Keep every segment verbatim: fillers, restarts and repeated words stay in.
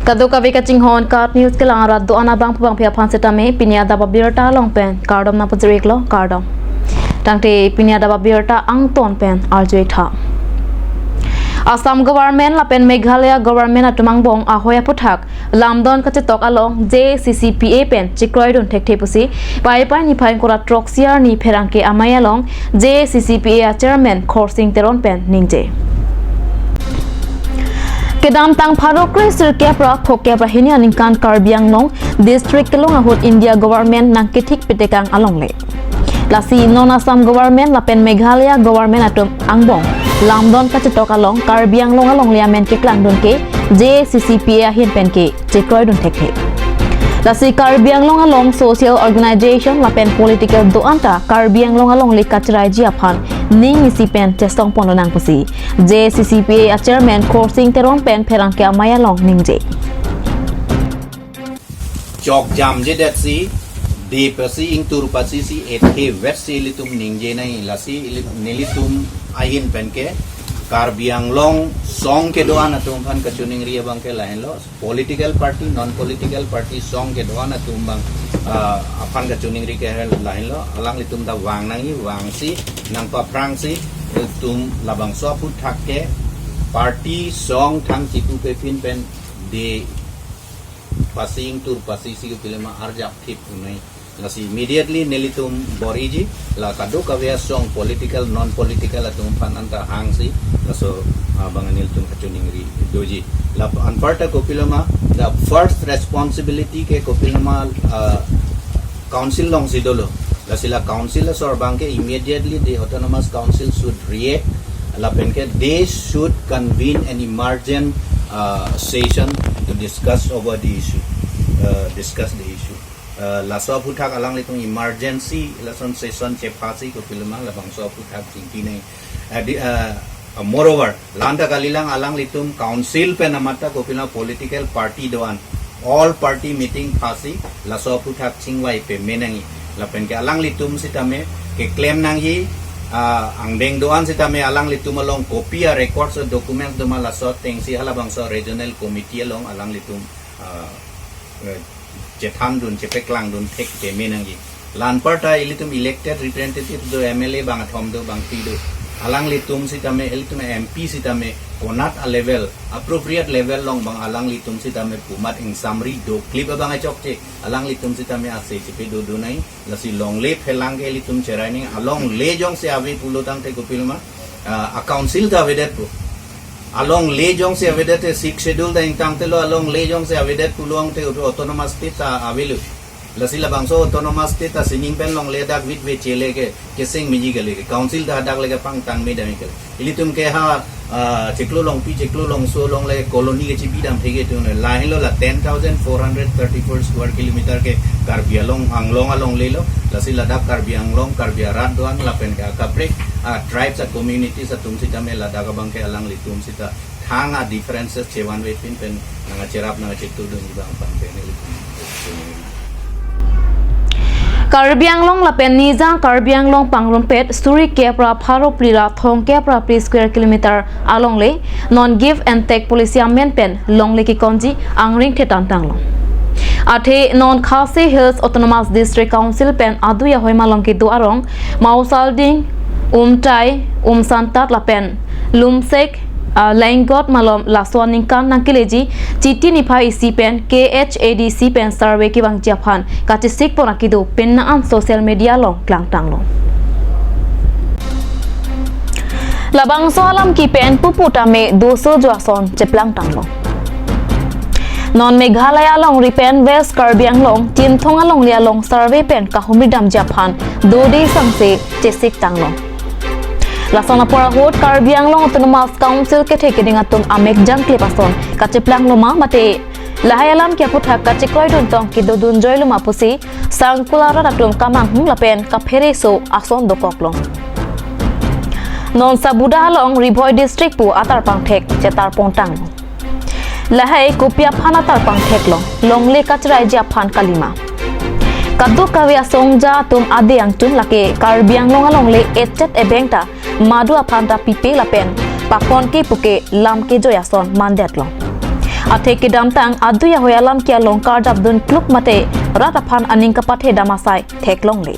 Kadokave kachinghon KAT News kelang arat do-an abangphu bangphi aphan setame pini adap abirta along pen kardom nangpajir-iklo, kardom. Tangte pini adap abirta angton pen arju-ik tha. Assam government lapen Meghalaya government atum angbong ahoi aphuthak lamdon kachetok along J A C C P A pen chekroidun thekthe pusi Paipai niphai ingkoi ra throksi arni pherangke amei along J A C C P A a chairman Khorsing Teron pen ningje. Kedamtang pharo kre sirkep ra phokep ra hini aningkan Karbi Anglong district kelong ahut India government nangkethik petekang alongle. Lasi non Assam government lapen Meghalaya government atum angbong lamdon kachetok along Karbi Anglong alongle amen keklangdun ke J A C C P A ahin pen ke chekroidun thekthe. Lasi Karbi Anglong along social organization lapen political do-an ta Karbi Anglong alongle kacheraiji aphan ning isi pen chesong ponlonang pusi J A C C P A a chairman Khorsing Teron pen pherangke amei along ningje. Chok jamjedet si, dipasi ingtur pasi si, ethe vet si ilitum ningje nai, lasi ili-, nelitum ahin pen ke Karbi Anglong song kedo-an atum aphan kachiningri abang ke lahenlo, political party, non political party song kedo-an atum abang, ah, aphan kachiningri ke lahenlo, alanglitum ta vang nangji, vangsi nangpaphrangsi, ilitum labangso aphuthak ke party song thang chipu pepin pen de pasi ingtur pasi si kopiloma arjap thip unai. Lasi immediately nelitum bor-iji, la kadokave asong political, non political atum aphan anta hangsi, laso, ah, abang nelitum kachiningri doji. La anparta kopiloma, the first responsibility ke kopiloma, ah, council alongsi dolo. Lasi la council asor abang ke immediately the autonomous council should react. Lapen ke they should convene an emergent, uh, session to discuss over the issue. Uh, discuss the issue. Uh, laso aphuthak alanglitum emergency lason session chephasi kopiloma labangso aphuthak chingki nai. Uh, the, uh, uh, moreover, la-anta kalilang alanglitum council pen amat ta kopiloma political party do-an, all party meeting phasi laso aphuthak chingvai peme nangji. Lapen ke alanglitum sitame keklem nangji, ah, angdeng do-an sitame alanglitum along kopi a records o documents doma laso atengsi halabangso regional committee along alanglitum, ah, eh, chethandun chepeklangdun thek peme nangji. La anparta ilitum elected representative do, M L A bangkethom do, bangphli do. Alanglitum sitame, ilitum M P sitame, konat a level, appropriate level along abang alanglitum sitame pu amat ingsamri do, clip abang chokche, alanglitum sitame ase chepedo do nai, lasi longle phelang ke ilitum cherai nangji, alongle jongsi ave pulo tangte kopiloma, ah, a council ta avedet pu. Alongle jongsi avedet te Sixth Schedule ta ingtang telo, alongle jongsi avedet pulo tangte autonomous state ta avelo. Lasi labangso autonomous state ta sining pen longle dak vit ve chele ke, keseng miji kali ke, council ta dak le kepangtang me dam kali. Ilitum ke ha, ah, chiklo longpi, chiklo longso along le colony kechibi dam theke tu ne. Lahenlo la ten thousand four hundred thirty-four square kilometer ke Karbi Anglong, Anglong alongle lo. Lasi ladak Karbi Anglong, Karbi arat do-an lapen ke akaprek, ah, tribes a communities atum sitame ladak abang ke alanglitum sita thang a differences chevanve pin pen nangkacherap nangkachetudun abang pan pen ilitum. Karbi Anglong lapen Nijang Karbi Anglong pangrumpet suri kep ra pharo phli ra thong kep ra phli square kilometer alongle non give and take policy amen pen longle kekonji angring thetan tanglo. Athe non Khasi Hills Autonomous District Council pen adui ahoi malom kedo arong Mausalding, Umtai, Umsantat lapen Lumsek, ah, Laingot malom laso aningkan nangkeleji Chiti niphai isi pen K H A D C pen survey kevangji aphan kachesik pon akedo penang an social media along klangtanglo. Labangso alam kipen pupu tame doso jo ason cheplangtanglo. Non Meghalaya alongri pen West Karbi Anglong Chinthong alongle along survey pen kahumri damji aphan dode sangse chesik tanglo. Lason apor ahut Karbi Anglong Autonomous Council kethe keding atum amek jangklip ason kacheplanglo ma mate lahai alam ke aphuthak kachekroidun tong kedodun joilo ma pusi sangkul arat atum kamanghum lapen kaphereso ason dokoklo. Non Sabuda along Ri Bhoi District pu atarpangthek chetar pontang. Lahai kopi aphan atarpangtheklo, longle kacheraiji aphan kalima. Kadokave asongja atum ade angtun lake Karbi Anglong alongle echet ebeng ta madu aphan ta pipe lapen pakon ke puke lam kejoi ason mandetlo. Athe kedamtang adui ahoi alam ke along karjap dun kluk mate rat aphan aning kapathe dam asai theklongle.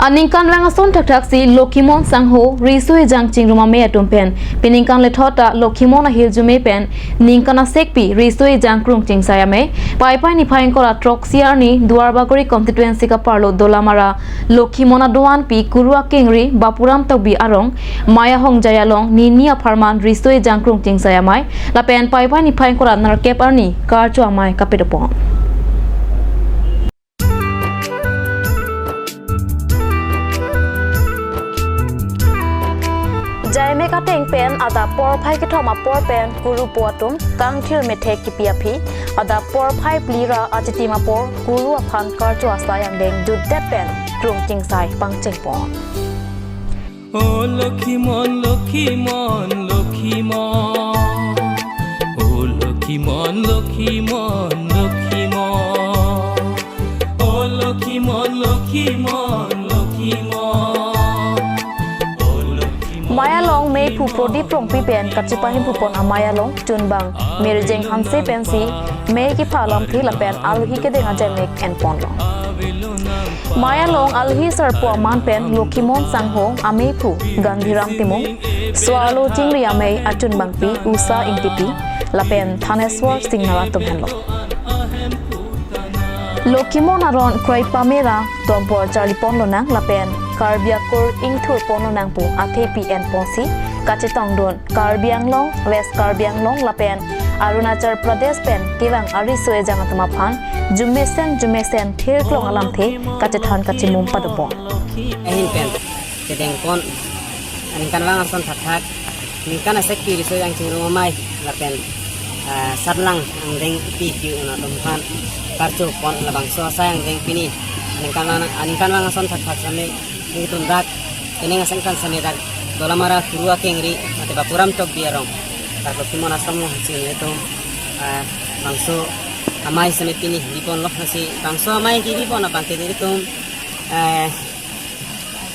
Aningkanvang ason thakthak si Lokhimon Sangho riso ejang chingrum amei atum pen peningkan lethot ta Lokhimon ahirjume pen ningkan asekpi riso ejang krung chingsai amei Paipai niphai ingkoi ra throksi arni Duarbagori constituency kaparlo Dolamara Lokhimon adoan pi Kuru Akengri Bapuram Tokbi arong Maya Hongjai along nini apharman riso ejang krung chingsai amei lapen Paipai niphai ingkoi ra nerkep arni karcho amei kapadopon. Jaimek ateng pen adap porphai kethom apor pen kurupo atum kangthir methek kipi aphi adap porphai phli ra achitim apor kuru aphan karcho asai angdeng jutdet pen krung chingsai pangchengpon. O Lokhimon, Lokhimon, Lokhimon. O Lokhimon, Lokhimon, Lokhimon. O Lokhimon, Lokhimon, Lokhimon. O Lokhimon. Maya along meiphu Prodip Rongpi pen kachepahimphu pon amei along chunbang Mirjeng Hanse pensi mei kepha alamthe lapen alohi kedeng ajaimek enponlo. Maya along alohi sarpo aman pen Lokhimon Sangho ameiphu Gandhiram Timung, so-arlo chingri amei achunbangpi Usha Ingtipi lapen Thaneswar Singnar atum henlo. Lokhimon aron kroi pame ra tompor charlipon lonang lapen Karbi akur ingthurpon lonang pu athepi enponsi kachetongdun Karbi Anglong, West Karbi Anglong lapen Arunachal Pradesh pen kevang ariso ejang atum aphan jumesen jumesen thirklong alamthe kachethan kachimum padopon. Ahin pen kedengpon aningkanvang ason thakthak ningkan asekpi riso ejang chingrum amei lapen, ah, satlang angdeng pi ki-un atum aphan karchopon labangso asai angdeng pini aningkanvang, aningkanvang ason thakthak same nelitum dak kening asengkan same dak Dolamara Kuru Akengri mate Bapuram Tokbi arong dak Lokhimon Ashram along si nelitum, ah, bangso amei same pini biponlo, lasi bangso amei kibipon abangke nelitum, eh,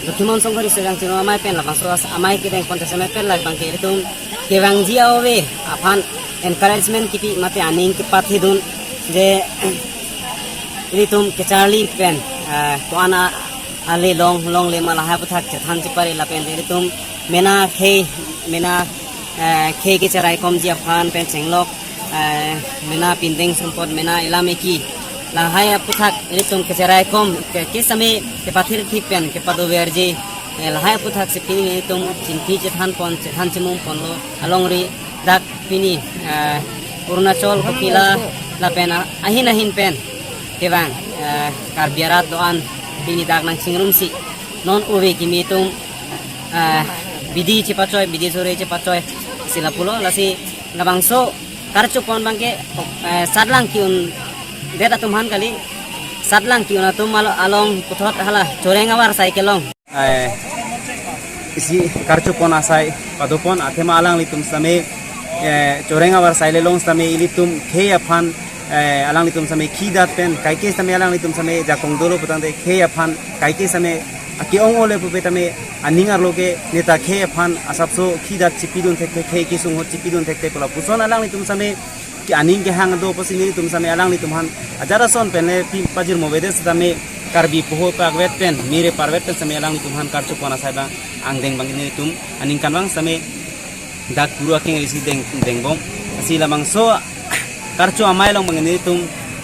Lokhimon Sangho riso ejang chingrum amei pen labangso as-, amei kedengpon same pen labangke nelitum kevangji ave aphan encouragement kipi mate aning kepathedun je nelitum kecharli pen, eh, ko-an a-, ale long, longle ma lahai aputhak chethan chepare lapen nelitum mena khei, mena, eh, khei kecheraikomji aphan pen chenglok, eh, mena pindeng sumpot, mena ilam eki lahai aputhak nelitum kecheraikom ke, ke same kepathirthip pen kepadoverji, eh, lahai aputhak si pini nelitum chinthi chethanpon, chethan chimumponlo alongri dak pini, eh, Arunachal Kopila lapen a-, ahin ahin pen kevang, eh, Karbi arat doan pini dak nangchingrumsi non ove kimi atum, eh, bidi chepachoi, bidi sore chepachoi si lapulo, lasi labangso karchopon abangke, eh, satlang ki-undet atum aphan kali, satlang ki-un atum alo-, along puthot hala choreng avarsai kelong. Eh, isi karchopon asai padopon athema alanglitum same, eh, choreng avarsai le long same ilitum khei aphan, eh, alanglitum same khidat pen kaike same alanglitum same jakong dolo putangte khei aphan kaike same ake-ong ole pupe tame aning arlo ke neta khei aphan asapso khidat chipidun thekte, khei kesung ahut chipidun thekte pu lapuson alanglitum same ke aning kehang do pusi nelitum same alanglitum aphan ajat ason pen le pi pajirmo avedet same Karbi poho pakvet pen mire parvet pen same alanglitum aphan karchopon asai abang angdeng abang nelitum aningkanvang same dak Kuru Akengri si deng, dengbom. Lasi labangso karcho amei along abang nelitum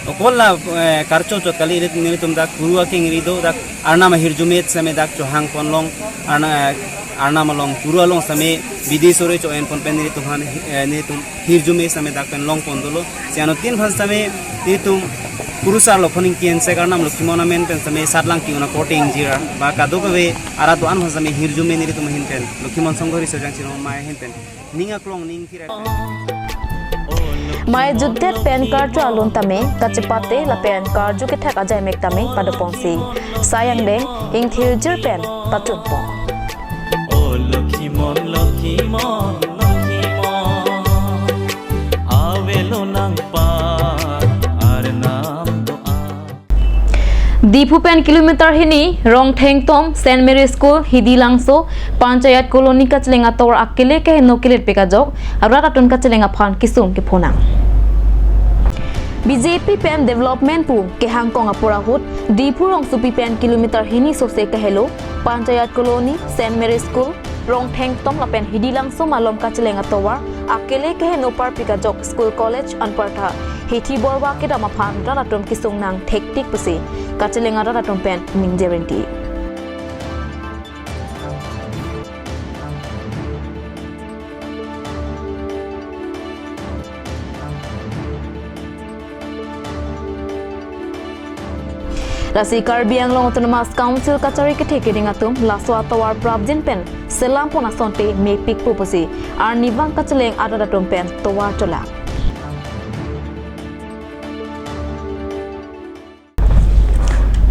okol la, eh, karcho chot kali, nelitum dak Kuru Akengri do, dak Arnam ahirjume same dak chohangpon long, Arna-, Arnam along Kuru along same bidi sore cho-enpon pen nelitum aphan, eh, nelitum hirjume same dak pen longpon dolo. Si anuttin aphan same nelitum Kurusar Lokhon Ingti Hensek Arnam Lokhimon amen pen same satlang ki-un akorte ingjir ba kadokave arat doan aphan same hirjume nelitum ahin pen Lokhimon Sangho riso ejang chingrum amei ahin pen ning aklong ning thir. Mei jutdet pen karcho alun tame kachepate lapen karju kethek ajaimek tame padoponsi sai angdeng ingthirjir pen pachunpon. O Lokhimon, Lokhimon, Lokhimon, avelo nangpa arnam do-an. Diphu pen kilometer hini, Rongthengtom, Saint Mary School, Hidi Langso, Panchayat Colony kacheleng atovar akele keheno kelet pik ajok, arat atum kacheleng aphan kesung kephonang. B J P pen development pu kehangkong apor ahut, Diphu Rongsopi pen kilometer hini sose kahelo, Panchayat Colony, Saint Mary School, Rongthengtom lapen Hidi Langso malom kacheleng atovar akele keheno parpik ajok school college anparta hithi borwa kedam aphan rat atum kesungnang thektik pusi kacheleng arat atum pen ningje rinti. Lasi Karbi Anglong Autonomous Council kachari kethe keding atum laso atovar prapjin pen selam pon asonte mepik pu pusi arnivang kacheleng arat atum pen tovar chola.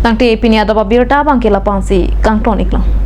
Tangte pini adap abirta abangke lapu-ansi kangton iklang.